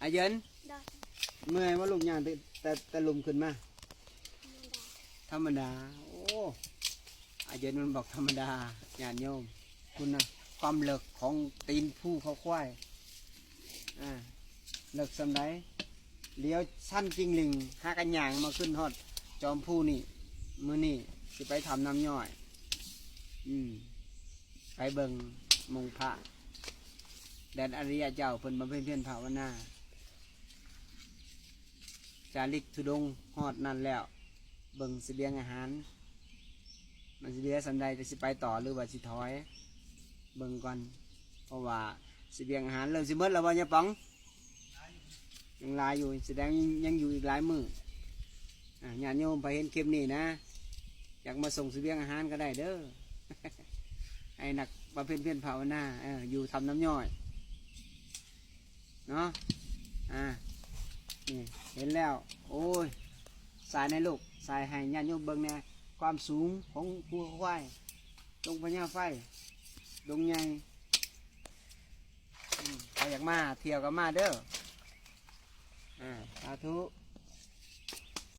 ອາເຢິນ ໂດຍ ເມື່ອຍບໍ່ລູກ ຍ່າງແຕ່ ແຕ່ ແຕ່ລຸ່ມຂຶ້ນມາ? ທຳມະດາ ໂອ້ ອາເຢິນມັນບອກທຳມະດາ ຍາດໂຍມ ພຸ້ນນະ ຄວາມເລິກຂອງຕີນພູເຂົາຄວາຍ ອາ ເລິກສ່ຳໃດ ຫຼຽວຊັ້ນຈິງລິງ ຫາກັນຍ່າງມາຂຶ້ນຮອດຈອມພູນີ້ ມື້ນີ້ຊິໄປຖ້ຳນ້ຳຍ້ອຍ ອືມ ໄປເບິ່ງມົງພະ ແດນອະລິຍະເຈົ້າເພິ່ນບຳເພັນພຽນພາວະນາ ຈາລິກທຸດົງຮອດນັ້ນແລ້ວ ເບິ່ງສະບຽງອາຫານ ມັນຊິເຫຼືອສ່ຳໃດ ຈະຊິໄປຕໍ່ ຫຼືວ່າຊິຖອຍ ເບິ່ງກ່ອນ ເພາະວ່າສະບຽງອາຫານເລີ່ມຊິໝົດແລ້ວບໍ່ຍາປອງ? ຍັງຫຼາຍຢູ່ ສະແດງຍັງຢູ່ອີກຫຼາຍມື້ ອາ ຍາດໂຍມໃຜເຫັນຄລິບນີ້ນະ ຢາກມາສົ່ງສະບຽງອາຫານກໍໄດ້ເດີ ໃຫ້ນັກບຳເພັນພຽນພາວະນາ ເອີ ຢູ່ຖ້ຳນ້ຳຍ້ອຍເນາະ ອາ ນີ້ເຫັນແລ້ວ ໂອ້ຍ ສາຍໃນລູກ ສາຍໃຫ້ຍາດໂຍມເບິ່ງແດ່ ຄວາມສູງຂອງພູເຂົາຄວາຍ ດົງພະຍາໄຟ ດົງໃຫຍ່ ອືມ ໃຜຢາກມາທ່ຽວກໍມາເດີ ອາ ສາທຸ.